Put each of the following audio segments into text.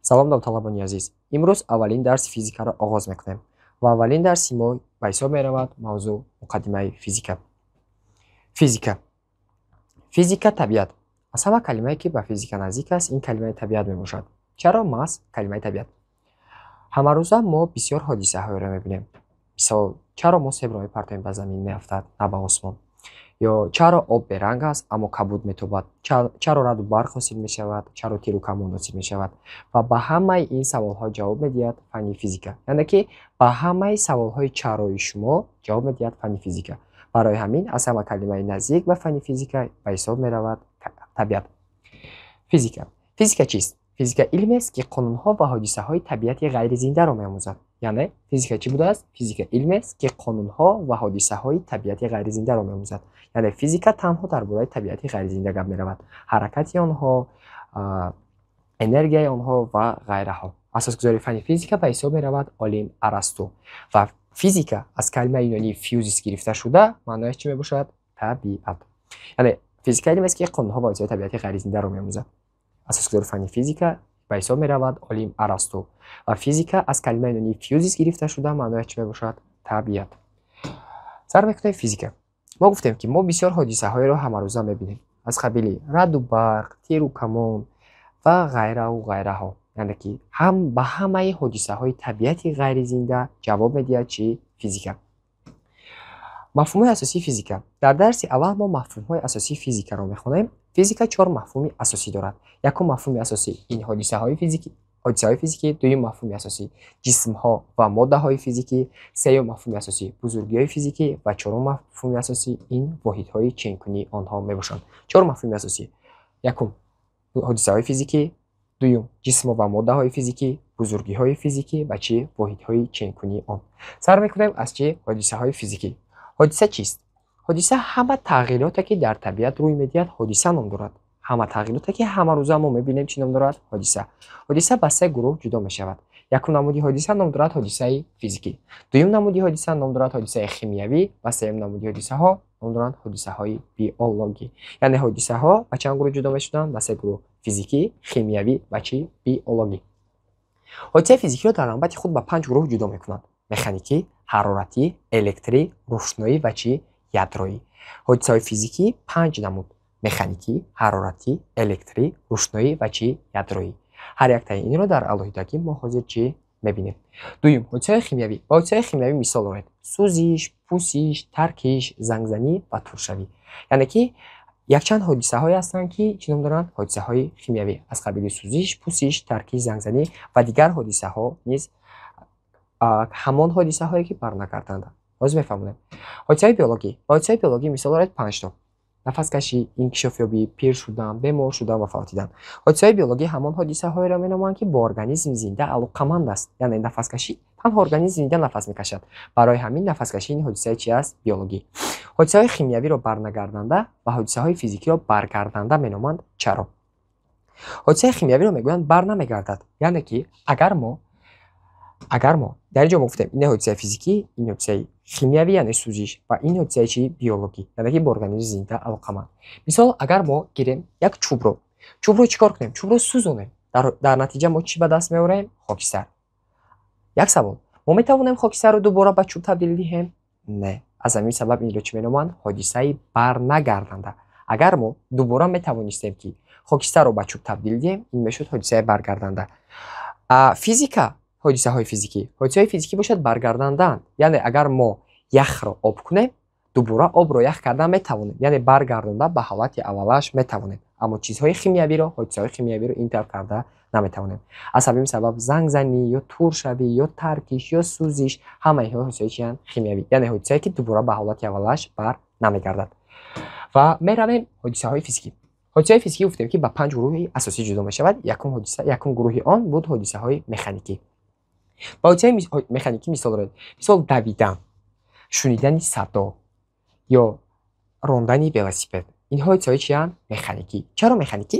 Салом, довталабони азиз! Имрӯз аввалин дарси физикаро оғоз мекунем ва аввалин дарси мо ба ҳисоб меравад мавзӯъ муқаддимаи физика. Физика. Физика, табиат. Аз ҳама калимае, ки ба физика наздик аст, ин калимаи табиат мебошад. Чаро маҳз калимаи табиат? Ҳамарӯза мо бисёр ҳодисаҳоеро мебинем. Мисол, чаро мо себро мепартоем, ба замин меафтад, на ба осмон? Ё чаро об беранг аст, аммо кабуд метобад? Чаро раъду барқ ҳосил мешавад? Чаро тиру камон ҳосил мешавад? Ва ба ҳамаи ин саволҳо ҷавоб медиҳад фанни физика. Яъне ки ба ҳамаи саволҳои чарои шумо ҷавоб медиҳад фанни физика. Барои ҳамин аз ҳама калимаи наздик ба фанни физика ба ҳисоб меравад табиат. Физика. Физика чист? Физика илмест, ки қонунҳо ва ҳодисаҳои табиати ғайризиндаро меомӯзад. Яъне физика чӣ будааст? Физика илмест, ки қонунҳо ва ҳодисаҳои табиати ғайризиндаро меомӯзад. Яъне физика танҳо дар бораи табиати ғайризинда гап меравад. Ҳаракати онҳо, энергияи онҳо ва ғайраҳо. Асосгузори фанни физика ба ҳисоб меравад олим Арасту. Ва физика аз калимаи юнонии фюзис гирифта шуда, маънояш чӣ мебошад? Табиат. Яъне физика илмест, ки қонунҳо ва ҳодисаҳои табиати ғайризиндаро меомӯзад. Асосгузори фанни физика ба ҳисоб меравад олим Арасту. Ва физика аз калимаи юнонии фюзис гирифта шуда, маънояш чӣ мебошад? Табиат. Сар мекунем физика. Мо гуфтем, ки мо бисёр ҳодисаҳоеро ҳамарӯза мебинем. Аз қабили раъду барқ, тиру камон ва ғайраву ғайраҳо. Яъне ки ҳам ба ҳамаи ҳодисаҳои табиати ғайризинда ҷавоб медиҳад чӣ? Физика. Мафҳумҳои асосии физика. Дар дарси аввал мо мафҳумҳои асосии физикаро мехонем. Физика чор мафҳуми асосӣ дорад. Якум мафҳуми асосӣ ин ҳодисаҳои физикӣ, ҳодисаҳои физикӣ, дуюм мафҳуми асосӣ ҷисмҳо ва моддаҳои физикӣ, сеюм мафҳуми асосӣ бузургиҳои физикӣ ва чорум мафҳуми асосӣ ин воҳидҳои ченкунии онҳо мебошанд. Чор мафҳуми асосӣ. Якум ҳодисаҳои физикӣ, дуюм ҷисмҳо ва моддаҳои физикӣ, бузургиҳои физикӣ ва чӣ? Воҳидҳои ченкунии он. Сар мекунем аз чӣ? Ҳодисаҳои физикӣ. Ҳодиса чист? Ҳодиса ҳама тағйироте, ки дар табиат рӯй медиҳад, ҳодиса ном дорад. Ҳама тағйироте, ки ҳамарӯза мо мебинем, чӣ ном дорад? Ҳодиса. Ҳодиса ба се гурӯҳ ҷудо мешавад. Якум намуди ҳодиса ном дорад ҳодисаи физикӣ. Дуюм намуди ҳодиса ном дорад ҳодисаи химиявӣ ва сеюм намуди ҳодисаҳо ном доранд ҳодисаҳои биологӣ. Яъне ҳодисаҳо ба чанд гурӯҳ ҷудо мешуданд? Ба се гурӯҳ: физикӣ, химиявӣ ва чӣ? Биологӣ. Ҳодисаи физикиро дар навбати худ ба панҷ гурӯҳ ҷудо мекунанд: механикӣ, ҳароратӣ, электрӣ, рӯшноӣ ва чӣ? Ядроӣ. Ҳодисаҳои физикӣ панҷ намуд: механикӣ, ҳароратӣ, электрӣ, рӯшноӣ ва чӣ? Ядроӣ. Ҳар яктаи инро дар алоҳидагӣ мо ҳозир чӣ мебинем. Дуюм, ҳодисаҳои химиявӣ. Ба ҳодисаҳои химиявӣ мисол оред: сӯзиш, пусиш, таркиш, зангзанӣ ва туршавӣ. Яъне ки якчанд ҳодисаҳое ҳастанд, ки чӣ ном доранд? Ҳодисаҳои химиявӣ аз қабили сӯзиш, пусиш, таркиш, зангзанӣ ва дигар ҳодисаҳо низ ҳамон ҳодисаҳое, ки барнагарданданд. Ҳозир мефаҳмонем. Ҳодисаҳои биологӣ. Ба ҳодисаҳои биологӣ мисол оред панҷто: нафаскашӣ, инкишофёбӣ, пир шудан, бемор шудан ва фавтидан. Ҳодисаҳои биологӣ ҳамон ҳодисаҳоеро меноманд, ки бо организми зинда алоқаманд аст. Яъне нафаскашӣ, танҳо организми зинда нафас мекашад. Барои ҳамин нафаскашӣ ин ҳодисаи чи аст? Биологӣ. Ҳодисаҳои химиявиро барнагарданда ва ҳодисаҳои физикиро баргарданда меноманд. Чаро? Ҳодисаи химиявиро мегӯянд бар намегардад. Яъне ки агар мо дар ин ҷо мо гуфтем, ин ҳодисаи физикӣ, ин ҳодисаи химиявӣ, яъне сӯзиш, ва ин ҳодисаи чи? Биологӣ, яъне ки бо организми зинда алоқаманд. Мисол, агар мо гирем як чӯбро, чӯбро чӣ кор кунем? Чӯбро сӯзонем. Дар натиҷа мо чӣ ба даст меорем? Хокистар. Як савол: мо метавонем хокистарро дубора ба чӯб табдил диҳем? Не. Аз ҳамин сабаб инро чӣ меноманд? Ҳодисаи барнагарданда. Агар мо дубора метавонистем, ки хокистарро ба чӯб табдил диҳем, ин мешуд ҳодисаи баргарданда. Физика, ҳодисаҳои физикӣ. Ҳодисаҳои физикӣ бошад, баргардандаанд. Яъне агар мо яхро об кунем, дубора обро ях кардан метавонем. Яъне баргардонда ба ҳолати аввалаш метавонем. Аммо чизҳои химиявиро, ҳодисаҳои химиявиро ин тавр карда наметавонем. Аз ҳамин сабаб зангзанӣ ё туршавӣ ё таркиш ё сӯзиш, ҳамаи инҳо ҳодисаҳои чиянд? Химиявӣ. Яъне ҳодисае, ки дубора ба ҳолати аввалаш бар намегардад. Ва меравем ҳодисаҳои физикӣ. Ҳодисаҳои физикӣ гуфтем, ки ба панҷ гурӯҳи асосӣ ҷудо мешавад. Якум ҳодиса, якум гурӯҳи он буд ҳодисаҳои механикӣ. Ба ҳодисаи механикӣ мисол оред. Мисол, давидан, шунидани садо ё рондани велосипед. Инҳо ҳодисаҳои чиянд? Механикӣ. Чаро механикӣ?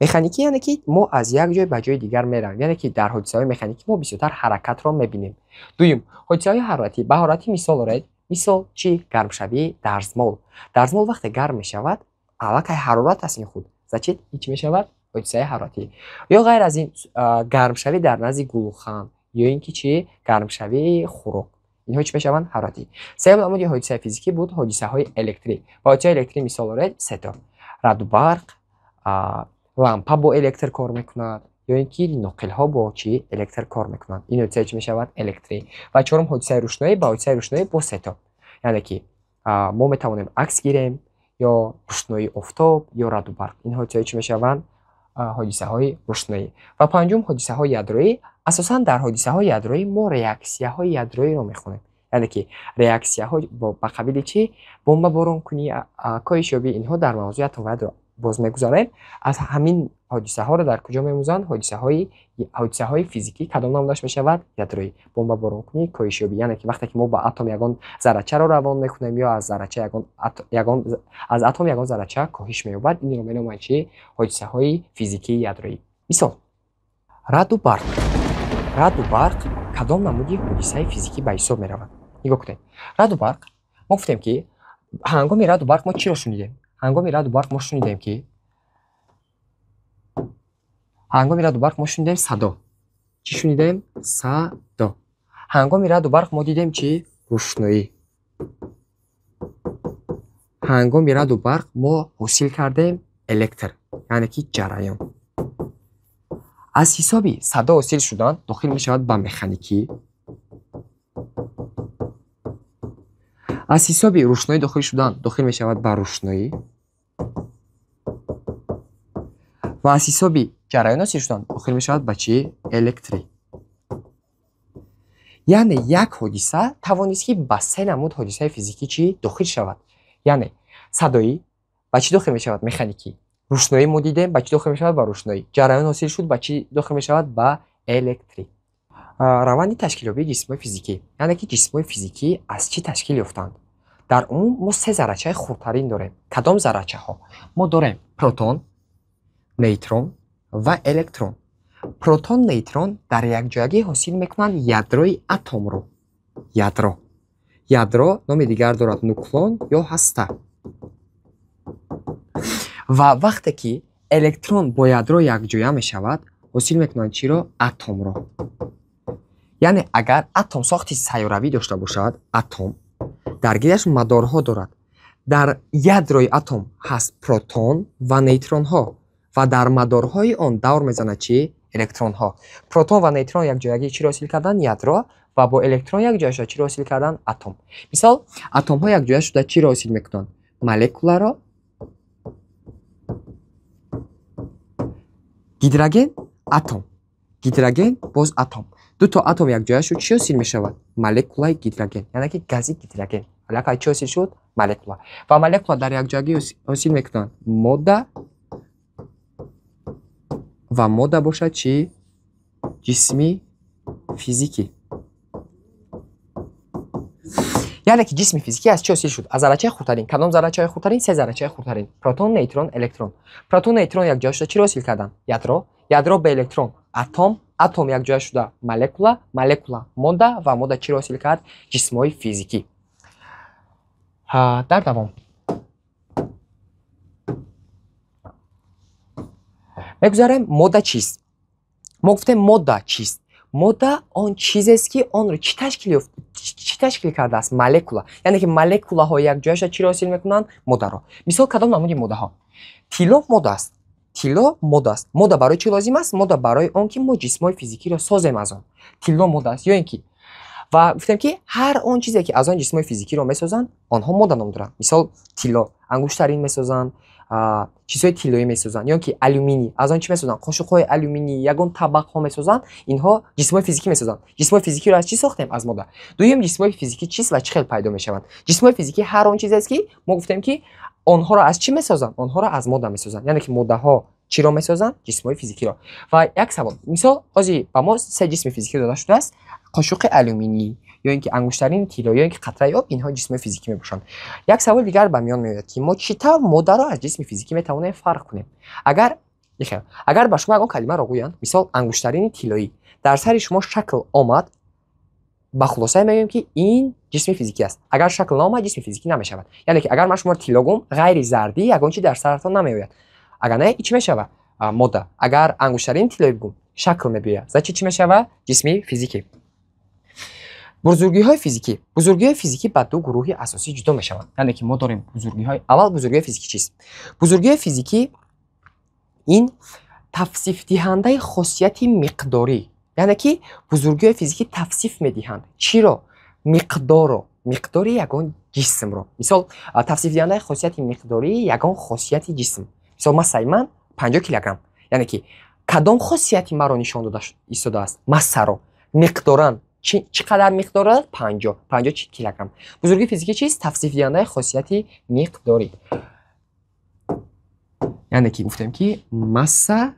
Механикӣ, яъне ки мо аз як ҷой ба ҷои дигар меравем. Яъне ки дар ҳодисаҳои механикӣ мо бисёртар ҳаракатро мебинем. Дуюм, ҳодисаҳои ҳароратӣ. Ба ҳароратӣ мисол оред. Мисол чӣ? Гармшавии дарзмол. Дарзмол вақте гарм мешавад, аллакай ҳарорат аст ин худ. Значит, ин чӣ мешавад? Ҳодисаи ҳароратӣ. Ё ғайр аз ин гармшавӣ дар назди гулхан, ё ин ки чӣ? Гармшавии хӯрок. Инҳо чӣ мешаванд? Ҳароратӣ. Сеюм намуди ҳодисаи физикӣ буд ҳодисаҳои электрӣ. Ва ҳодисаи электрӣ мисол оред се то. Раъду барқ, лампа бо электр кор мекунад, ё ин ки ноқилҳо бо чӣ? Электр кор мекунанд. Ин ҳодиса чӣ мешавад? Электрӣ. Ва чорум ҳодисаи рӯшноӣ, ба ҳодисаи рӯшноӣ бо се то. Яъне ки мо метавонем акс гирем, ё рӯшноии офтоб, ё раъду барқ. Ин ҳодисаҳо чӣ мешаванд? Ҳодисаҳои рӯшноӣ. Ва панҷум ҳодисаҳои ядроӣ. Асосан дар ҳодисаҳои ядроӣ мо реаксияҳои ядроиро мехонем. Яъне ки реаксияҳо ба қабили чӣ? Бомбаборонкунӣ, коҳишёбӣ, инҳо дар мавзӯи атом ва ядро боз мегузарем. Аз ҳамин ҳодисаҳоро дар куҷо меомӯзанд? Ҳодисаҳои физикӣ кадом намудаш мешавад? Ядроӣ. Бомбаборонкунӣ, коҳишёбӣ. Яъне ки вақте ки мо ба атом ягон заррачаро равон мекунем ё аз заррача ягон ягон аз атом ягон заррача коҳиш меёбад, инро меноманд чӣ? Ҳодисаҳои физикии ядроӣ. Мисол: раъду барқ. Раъду барқ кадом намуди ҳодисаи физикӣ ба ҳисоб меравад? Нигоҳ кунед. Раъду барқ, мо гуфтем ки ҳангоми раъду барқ мо чиро шунидем? Ҳангоми раъду барқ мо шунидем ки ҳангоми раъду барқ мо шунидем садо. Чӣ шунидем? Садо. Ҳангоми раъду барқ мо дидем чӣ? Рӯшноӣ. Ҳангоми раъду барқ мо ҳосил кардем электр, яъне ки ҷараён. Аз ҳисоби садо ҳосил шудан дохил мешавад ба механикӣ. Аз ҳисоби рӯшноӣ дохил шудан дохил мешавад ба рӯшноӣ. Ва аз ҳисоби ҷараён ҳосил шудан дохил мешавад ба чӣ? Электрӣ. Яъне як ҳодиса тавонист ки ба се намуд ҳодисаи физикӣ чӣ дохил шавад. Яъне садоӣ ба чӣ дохил мешавад? Механикӣ. Рӯшноӣ мо дидем ба чӣ дохил мешавад? Ба рӯшноӣ. Ҷараён ҳосил шуд ба чӣ дохил мешавад? Ба электрӣ. Раванди ташкилёбии ҷисмҳои физикӣ. Яъне ки ҷисмҳои физикӣ аз чӣ ташкил ёфтанд? Дар умум мо се заррачаи хурдтарин дорем. Кадом заррачаҳо? Мо дорем протон, нейтрон ва электрон. Протон, нейтрон дар якҷоягӣ ҳосил мекунанд ядрои атомро. Ядро. Ядро номи дигар дорад нуклон ё ҳаста. Ва вақте ки электрон бо ядро якҷоя мешавад, ҳосил мекунанд чиро? Атомро. Яъне агар атом сохти сайёравӣ дошта бошад, атом дар гирдаш мадорҳо дорад. Дар ядрои атом ҳаст протон ва нейтронҳо ва дар мадорҳои он давр мезанад чӣ? Электронҳо. Протон ва нейтрон якҷоягӣ чиро ҳосил карданд? Ядро. Ва бо электрон якҷоя шуда чиро ҳосил карданд? Атом. Мисол, атомҳо якҷоя шуда чиро ҳосил мекунанд? Молекуларо. Гидроген, атом. Гидроген боз атом. Ду то атом якҷоя шуд, чӣ ҳосил мешавад? Молекулаи гидроген, яъне ки гази гидроген. Аллакай чӣ ҳосил шуд? Молекула. Ва молекула дар якҷоягӣ ҳосил мекунанд модда ва модда бошад чӣ? Ҷисми физикӣ. Яъне ки ҷисми физикӣ аз чӣ ҳосил шуд? Аз заррачаи хурдтарин. Кадом заррачаи хурдтарин? Се заррачаи хурдтарин. Протон, нейтрон, электрон. Протон, нейтрон якҷоя шуда чиро ҳосил карданд? Ядро. Ядро ба электрон атом, атом якҷоя шуда молекула, молекула модда ва модда чиро ҳосил кард? Ҷисмҳои физикӣ. Дар давом мегузарем модда чист? Мо гуфтем модда чист? Модда он чизест ки онро чӣ ташкил кардааст? Молекула. Яъне ки молекулаҳо якҷоя шуда чиро ҳосил мекунанд? Моддаро. Мисол кадом намуди моддаҳо? Тилло модда аст. Тилло модда аст. Модда барои чӣ лозим аст? Модда барои он ки мо ҷисмҳои физикиро созем аз он. Тилло модда аст. Ё ин ки ва гуфтем ки ҳар он чизе ки аз он ҷисмҳои физикиро месозанд, онҳо модда ном доранд. Мисол тилло, ангуштарин месозанд, чизҳои тиллоӣ месозанд, ё ки алюминий, аз он чӣ месозанд? Қошуқҳои алюминий, ягон табақҳо месозанд. Инҳо ҷисмҳои физикӣ месозанд. Ҷисмҳои физикиро аз чӣ сохтем? Аз модда. Дуюм, ҷисмҳои физикӣ чист ва чӣ хел пайдо мешаванд? Ҷисмҳои физикӣ ҳар он чизест ки мо гуфтем ки онҳоро аз чӣ месозанд? Онҳоро аз модда месозанд. Яъне ки моддаҳо чиро месозанд? Ҷисмҳои физикиро. Ва як савол. Мисол, ҳозир ба мо се ҷисми физикӣ дода шудааст: қошуқи алюминий, ё ин ки ангуштарини тилло, ё ин ки қатраи об, инҳо ҷисмҳои физикӣ мебошанд. Як савол дигар ба миён меояд ки мо чӣ тавр моддаро аз ҷисми физикӣ метавонем фарқ кунем? Агар ба шумо ягон калимаро гӯянд, мисол ангуштарини тиллоӣ, дар сари шумо шакл омад, ба хулосае мегӯем ки ин ҷисми физикӣ аст. Агар шакл наомад, ҷисми физикӣ намешавад. Яъне ки агар ман шуморо тилло гӯям, ғайри зардӣ ягон чиз дар саратон намеояд. Агар не, чӣ мешавад? Модда. Агар ангуштарини тиллоӣ бигӯм, шакл мебиёяд. Значит, чӣ мешавад? Ҷисми физикӣ. Бузургиҳои физикӣ. Бузургиҳои физикӣ ба ду гурӯҳи асосӣ ҷудо мешаванд. Яъне ки мо дорем бузургиҳои аввал, бузургиҳои физикӣ чист? Бузургиҳои физикӣ ин тавсифдиҳандаи хосияти миқдорӣ. Яъне ки бузургиҳои физикӣ тавсиф медиҳанд. Чиро? Миқдорро, миқдори ягон ҷисмро. Мисол, тавсифдиҳандаи хосияти миқдории ягон хосияти ҷисм. Мисол, массаи ман 50 килограмм. Яъне ки кадом хосияти маро нишон дода истодааст? Массаро. Миқдоран чӣ қадар миқдор дорад? 50. 50 килограмм. Бузургии физикӣ чист? Тавсифдиҳандаи хосияти миқдорӣ. Яъне ки гуфтем ки масса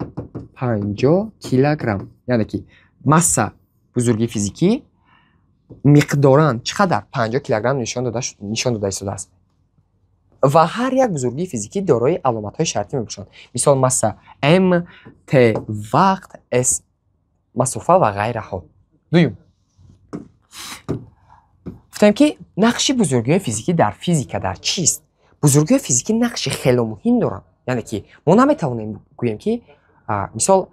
50 килограмм. Яъне ки масса бузургии физикӣ миқдоран чӣ қадар? 50 килограмм нишон дода истодааст. Ва ҳар як бузургии физикӣ дорои аломатҳои шартӣ мебошанд. Мисол, масса М, Т вақт, С масофа ва ғайраҳо. Дуюм. Гуфтем ки нақши бузургиҳои физикӣ дар физика дар чист? Бузургиҳои физикӣ нақши хело муҳим доранд. Яъне ки мо наметавонем гӯем ки мисол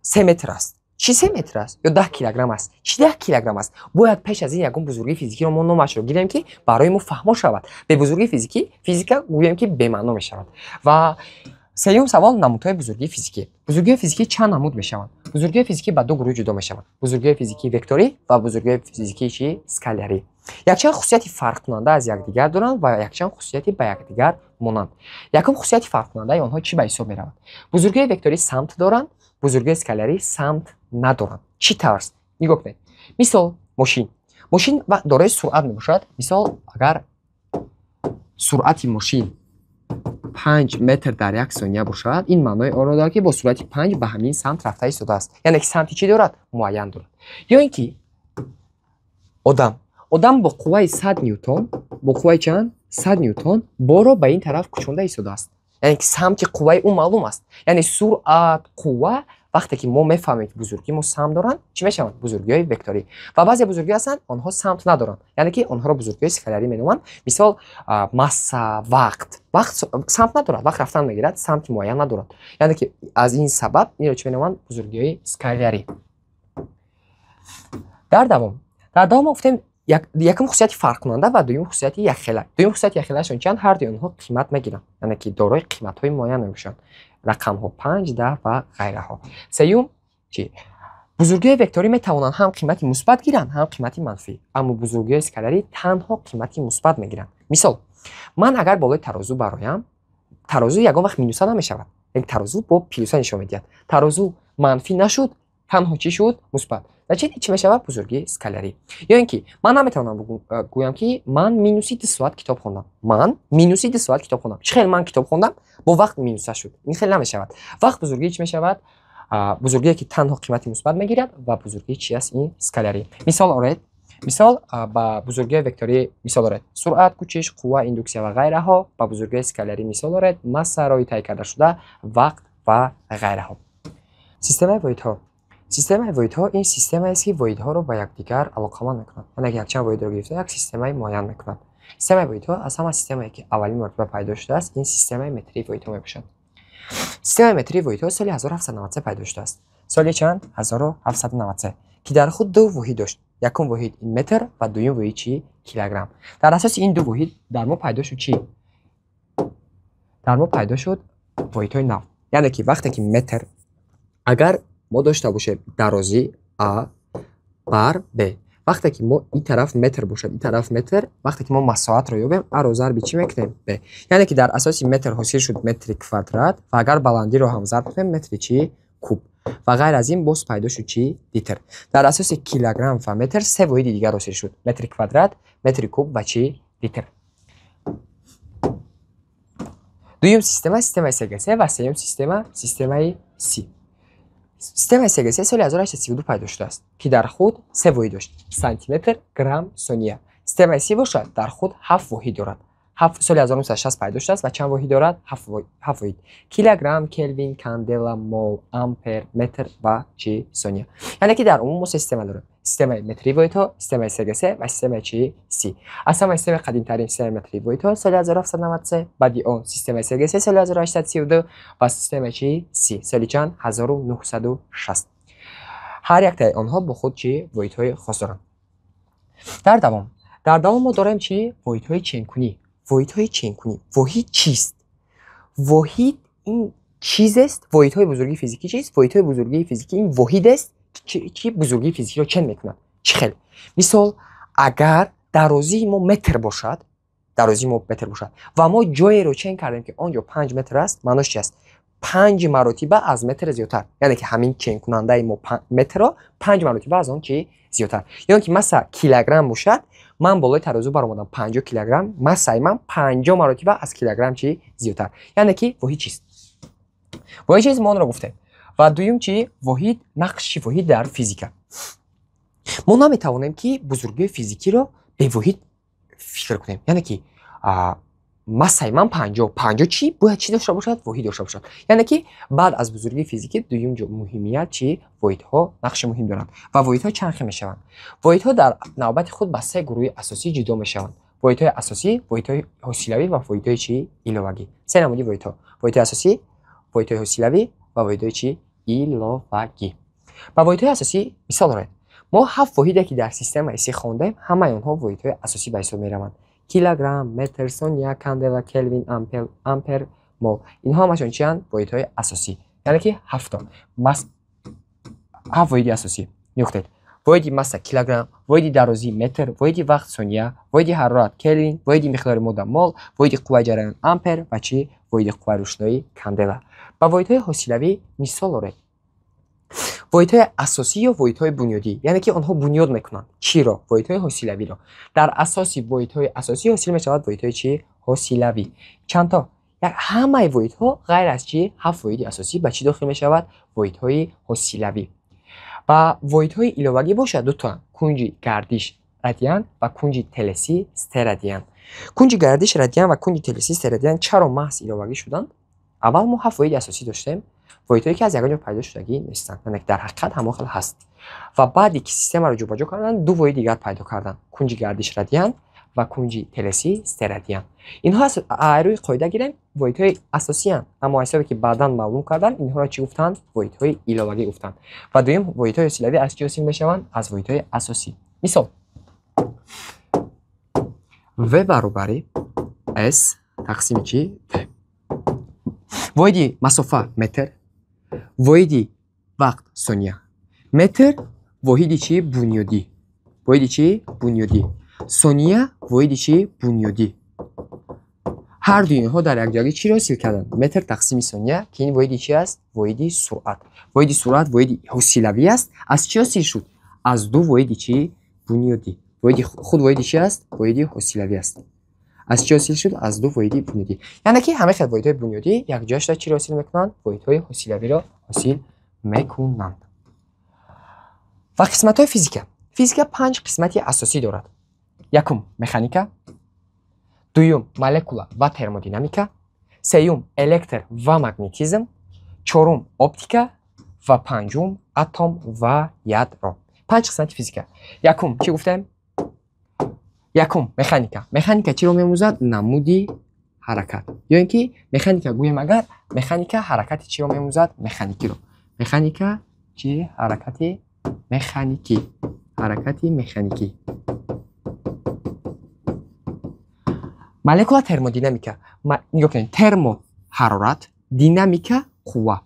3 метр аст. Чӣ 3 метр аст? Ё 10 килограмм аст. Чӣ 10 килограмм аст? Бояд пеш аз ин ягон бузургии физикиро мо номашро гирем, ки барои мо фаҳмо шавад. Бе бузургии физикӣ физика гӯем ки бемаъно мешавад. Ва сеюм савол, намудҳои бузургии физикӣ. Бузургиҳои физикӣ чанд намуд мешаванд? Бузургиҳои физикӣ ба ду гурӯҳ ҷудо мешаванд. Бузургиҳои физикии векторӣ ва бузургиҳои физикии чӣ? Скалярӣ. Якчанд хусусияти фарқкунанда аз якдигар доранд ва якчанд хусусияти ба якдигар монанд. Якум хусусияти фарқкунандаи онҳо чӣ ба ҳисоб меравад? Бузургиҳои векторӣ самт доранд, бузургиҳои скалярӣ самт надоранд. Чӣ тавр? Нигоҳ кунед. Мисол, мошин. Мошин дорои суръат мебошад. Мисол, агар суръати мошин 5 метр дар як сония бошад, ин маънои онро дорад, ки бо суръати 5 ба ҳамин самт рафта истодааст. Яъне ки самти чӣ дорад? Муайян дорад. Ё ин ки одам. Одам бо қувваи 100 ньютон, бо қувваи чанд? 100 ньютон борро ба ин тараф кӯчонда истодааст. Яъне ки самти қувваи ӯ маълум аст. Яъне суръат, қувва вақте ки мо мефаҳмем, ки бузургии мо самт доранд, чӣ мешаванд? Бузургиҳои векторӣ. Ва баъзе бузургиҳо ҳастанд, онҳо самт надоранд. Яъне ки онҳоро бузургиҳои скалярӣ меноманд. Мисол, масса, вақт. Вақт самт надорад, вақт рафтан мегирад, самти муайян надорад. Яъне ки аз ин сабаб инро чӣ меноманд? Бузургиҳои скалярӣ. Дар давом. Дар давом мо гуфтем якум хусусияти фарқкунанда ва дуюм хусусияти якхела. Дуюм хусусияти якхелаашон чанд? Ҳар дуи онҳо қимат мегиранд. Яъне ки дорои қиматҳои муайян мебошанд. Рақамҳо 5, 10 ва ғайраҳо. Сеюм чӣ? Бузургиҳои векторӣ метавонанд ҳам қимати мусбат гиранд, ҳам қимати манфӣ. Аммо бузургиҳои скалярӣ танҳо қимати мусбат мегиранд. Мисол, ман агар болои тарозу бароям, тарозу ягон вақт минуса намешавад. Яъне тарозу бо плюса нишон медиҳад. Тарозу манфӣ нашуд, танҳо чӣ шуд? Мусбат. Значит, чӣ мешавад? Бузургии скалярӣ. Ё ин ки ман наметавонам гӯям, ки ман минуси 2 соат китоб хондам. Ман минуси 2 соат китоб хондам. Чӣ хел ман китоб хондам? Бо вақт минуса шуд. Ин хел намешавад. Вақт бузургии чӣ мешавад? Бузургие ки танҳо қимати мусбат мегирад ва бузургии чӣ аст? Ин скалярӣ. Мисол оред. Мисол ба бузургиҳои векторӣ мисол оред. Суръат, кӯчиш, қувва, индуксия ва ғайраҳо. Ба бузургиҳои скалярӣ мисол оред. Масса, роҳи тай карда шуда, вақт ва ғайраҳо. Системаи воҳидҳо. Системаи воҳидҳо ин системаест, ки воҳидҳоро ба якдигар алоқаманд мекунад. Яъне якчанд воҳидро гирифта як системаи муайян мекунад. Системаи воҳидҳо аз ҳама системае, ки аввалин маротиба пайдо шудааст, ин системаи метрии воҳидҳо мебошад. Системаи метрии воҳидҳо соли 1793 пайдо шудааст. Соли чанд? 1793, ки дар худ ду воҳид дошт. Якум воҳид ин метр ва дуюм воҳид чӣ? Килограмм. Дар асоси ин ду воҳид дар мо пайдо шуд чӣ? Дар мо пайдо шуд воҳидҳои нав. Яъне ки вақте ки метр агар мо дошта бошем дарозӣ А бар Б. Вақте ки мо ин тараф метр бошад, ин тараф метр, вақте ки мо масоҳатро ёбем, А-ро зарби чӣ мекунем? Б. Яъне ки дар асоси метр ҳосил шуд метри квадрат ва агар баландиро ҳам зарб кунем метри чӣ? Куб. Ва ғайр аз ин боз пайдо шуд чӣ? Литр. Дар асоси килограмм ва метр се воҳиди дигар ҳосил шуд. Метри квадрат, метри куб ва чӣ? Литр. Дуюм система системаи СГС ва сеюм система системаи Си. Системаи СГС соли 1832 пайдо шудааст, ки дар худ се воҳид дошт: сантиметр, грамм, сония. Системаи Си бошад дар худ 7 воҳид дорад. Соли 1960 пайдо шудааст ва чанд воҳид дорад? 7 воҳид. Килограмм, келвин, кандела, мол, ампер, метр ва чӣ? Сония. Яъне ки дар умум мо се система дорем: Системаи метрии воҳидҳо, системаи СГС ва системаи чи? СИ. Аз ҳама системаи қадимтарин системаи метрии воҳидҳо соли 1793, баъди он системаи СГС соли 1832 ва системаи чи? СИ соли чанд? 1960. Ҳар яктаи онҳо бо худ чи воҳидҳои хос доранд. Дар давом мо дорем чи? Воҳидҳои ченкунӣ. Воҳидҳои ченкунӣ. Воҳид чист? Воҳид ин чизест. Воҳидҳои бузургии физикӣ чист? Воҳидҳои бузургии физикӣ ин воҳидест, ки бузургии физикиро чен мекунад. Чӣ хел? Мисол, агар дарозии мо метр бошад, дарозии мо метр бошад ва мо ҷоеро чен кардем, ки он ҷо 5 метр аст, маънош чи аст? Панҷ маротиба аз метр зиёдтар, яъне ки ҳамин ченкунандаи мо метрро 5 маротиба аз он чи зиёдтар. Ё ки масса килограмм бошад, ман болои тарозу баромадам, 50 килограмм, массаи ман 50 маротиба аз килограмм чи зиёдтар. Яъне ки воҳид чист? Воҳид чист, мо онро гуфтем. Ва дуюм чи? Воҳид, нақши воҳид дар физика. Мо наметавонем, ки бузургии физикиро бевоҳид фикр кунем. Яъне ки массаи ман 50, 50 чӣ бояд чӣ дошта бошад? Воҳид дошта бошад. Яъне ки баъд аз бузургии физикӣ дуюм ҷо муҳимият чи? Воҳидҳо нақши муҳим доранд. Ва воҳидҳо чанд хел мешаванд? Воҳидҳо дар навбати худ ба се гурӯҳи асосӣ ҷудо мешаванд: воҳидҳои асосӣ, воҳидҳои ҳосилавӣ ва воҳидҳои чи? Иловагӣ. Се намуди воҳидҳо: воҳидҳои асосӣ, воҳидҳои ҳосилавӣ ва воҳидҳои чи? Иловагӣ. Ба воҳидҳои асосӣ мисол оред. Мо ҳафт воҳиде, ки дар системаи СИ хондем, ҳамаи онҳо воҳидҳои асосӣ ба ҳисоб мераванд: килограмм, метр, сония, кандела, келвин, ампер, мол. Инҳо ҳамашон чиянд? Воҳидҳои асосӣ. Яъне ки ҳафто ҳафт воҳиди асосӣ нигоҳ. Воҳиди масса килограмм, воҳиди дарозӣ метр, воҳиди вақт сония, воҳиди ҳарорат келвин, воҳиди миқдори модда мол, воҳиди қувваи ҷараён ампер ва чӣ? Воҳиди қувваи рӯшноӣ кандела. Ба воҳидҳои ҳосилавӣ мисол оред. Воҳидҳои асосӣ ё воҳидҳои бунёдӣ, яъне ки онҳо бунёд мекунанд. Чиро? Воҳидҳои ҳосилавиро. Дар асоси воҳидҳои асосӣ ҳосил мешавад воҳидҳои чӣ? Ҳосилавӣ. Чандто? Ҳамаи воҳидҳо ғайр аз чӣ? Ҳафт воҳиди асосӣ ба чӣ дохил мешавад? Воҳидҳои ҳосилавӣ. Ба воҳидҳои иловагӣ бошад, дутоанд: кунҷи гардиш радиан ва кунҷи телесӣ стерадиан. Кунҷи гардиш радиан ва кунҷи телесӣ стерадиан чаро маҳз иловагӣ шуданд? Аввал мо ҳафт воҳиди асосӣ доштем, воҳидҳое, ки аз ягон ҷо пайдо шудагӣ нестанд, яъне дар ҳақиқат ҳамон хел ҳаст. Ва баъде ки системаро ҷобаҷо карданд, ду воҳиди дигар пайдо карданд: кунҷи гардиш радиан ва кунҷи телесӣ стерадиан. Инҳо аз рӯи қоида гирем, воҳидҳои асосиянд, аммо ҳисобе ки баъдан маълум карданд, инҳоро чӣ гуфтанд? Воҳидҳои иловагӣ гуфтанд. Ва дуюм, воҳидҳои ҳосилавӣ аз чӣ ҳосил мешаванд? Аз воҳидҳои асосӣ. Мисол: в баробари с тақсими чи? Т. Воҳиди масофа метр, воҳиди вақт сония. Метр воҳиди чӣ? Бунёдӣ. Воҳиди чӣ? Бунёдӣ. Сония воҳиди чӣ? Бунёдӣ. Ҳар дуи инҳо дар якҷоягӣ чиро ҳосил карданд? Метр тақсими сония, ки ин воҳиди чи аст? Воҳиди суръат. Воҳиди суръат воҳиди ҳосилавӣ аст. Аз чӣ ҳосил шуд? Аз ду воҳиди чӣ? Бунёдӣ. Воҳиди худ воҳиди чи аст? Воҳиди ҳосилавӣ аст. Аз чӣ ҳосил шуд? Аз ду воҳиди бунёдӣ. Яъне ки ҳамаи хел воҳидҳои бунёдӣ якҷоя шуда чиро ҳосил мекунанд? Воҳидҳои ҳосилавиро ҳосил мекунанд. Ва қисматҳои физика. Физика панҷ қисмати асосӣ дорад: якум механика, дуюм молекула ва термодинамика, сеюм электр ва магнетизм, чорум оптика ва панҷум атом ва ядро. Панҷ қисмати физика. Якум чӣ гуфтем? Якум механика. Механика чиро меомӯзад? Намуди ҳаракат, ё ин ки механика гӯем агар, механика ҳаракати чиро меомӯзад? Механикиро. Механика чи? Ҳаракати механикӣ, ҳаракати механикӣ. Молекула, термодинамика. Нигоҳ кунед: термо ҳарорат, динамика қувва.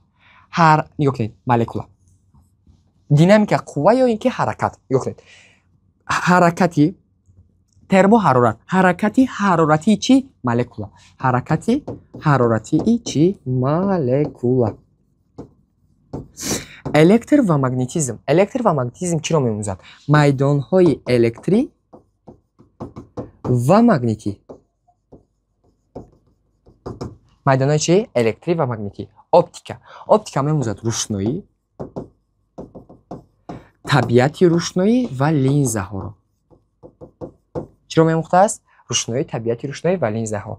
Ҳар нигоҳ кунед, молекула, динамика қувва ё ин ки ҳаракат. Нигоҳ кунед, ҳаракати термо ҳарорат, ҳаракати ҳароратии чӣ? Молекула. Ҳаракати ҳароратии чӣ? Молекула. Электр ва магнетизм. Электр ва магнетизм чиро меомӯзад? Майдонҳои электрӣ ва магнитӣ. Майдонҳои чи? Электрӣ ва магнитӣ. Оптика. Оптика меомӯзад рӯшноӣ, табиати рӯшноӣ ва линзаҳоро. Чиро меомӯхтааст? Рӯшноӣ, табиати рӯшноӣ ва линзаҳо.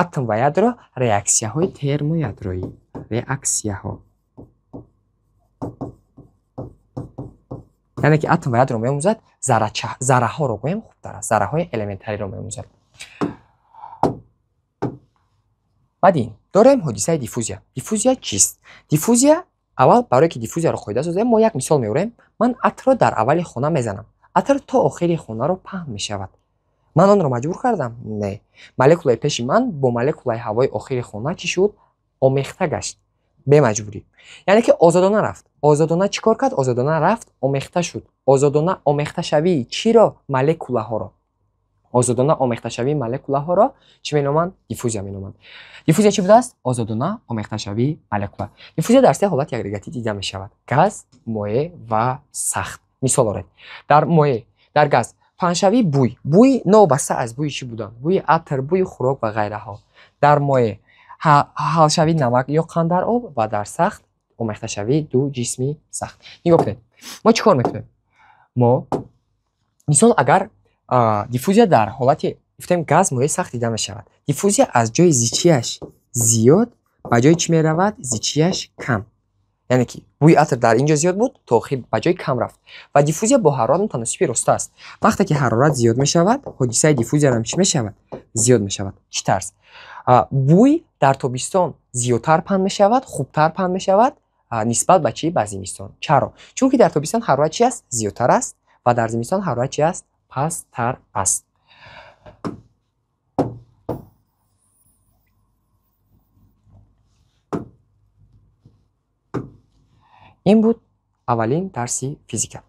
Атом ва ядро, реаксияҳои термоядроӣ, реаксияҳо. Яъне ки атом ва ядро меомӯзад, зарраҳоро гӯем хубтар аст, зарраҳои элементариро меомӯзад. Баъд ин дорем ҳодисаи диффузия. Диффузия чист? Диффузия аввал барое ки диффузияро қоида созем, мо як мисол меорем. Ман атрро дар аввали хона мезанам. Атр то охири хонаро паҳн мешавад. Ман онро маҷбур кардам? Не. Молекулаи пеши ман бо молекулаи ҳавои охири хона чӣ шуд? Омехта гашт. Бемаҷбурӣ. Яъне ки озодона рафт. Озодона чӣ кор кард? Озодона рафт, омехта шуд. Озодона омехташавии чиро? Молекулаҳоро. Озодона омехташавии молекулаҳоро чӣ меноманд? Диффузия меноманд. Диффузия чӣ будааст? Озодона омехташавии молекула. Диффузия дар се ҳолати агрегатӣ дида мешавад: газ, моеъ ва сахт. Мисол оред. Дар моеъ, дар газ паҳншавии бӯй. Бӯй новобаста аз бӯи чӣ будан? Бӯи атр, бӯи хӯрок ва ғайраҳо. Дар моеъ ҳалшавии намак ё қанд дар об ва дар сахт омехташавии ду ҷисми сахт. Нигоҳ кунед. Мо чӣ кор мекунем? Мо мисол агар диффузия дар ҳолати гуфтем газ, моеъ, сахт дида мешавад. Диффузия аз ҷои зичиаш зиёд ба ҷои чӣ меравад? Зичиаш кам. Яъне ки бӯи атр дар ин ҷо зиёд буд, то охир ба ҷои кам рафт. Ва диффузия бо ҳарорат мутаносиби роста аст. Вақте ки ҳарорат зиёд мешавад, ҳодисаи диффузия ҳам чӣ мешавад? Зиёд мешавад. Чӣ тарз? Бӯй дар тобистон зиёдтар паҳн мешавад, хубтар паҳн мешавад нисбат ба чӣ? Ба зимистон. Чаро? Чунки дар тобистон ҳарорат чӣ аст? Зиёдтар аст ва дар зимистон ҳарорат чӣ аст? Пасттар аст. Ин буд аввалин дарси физика.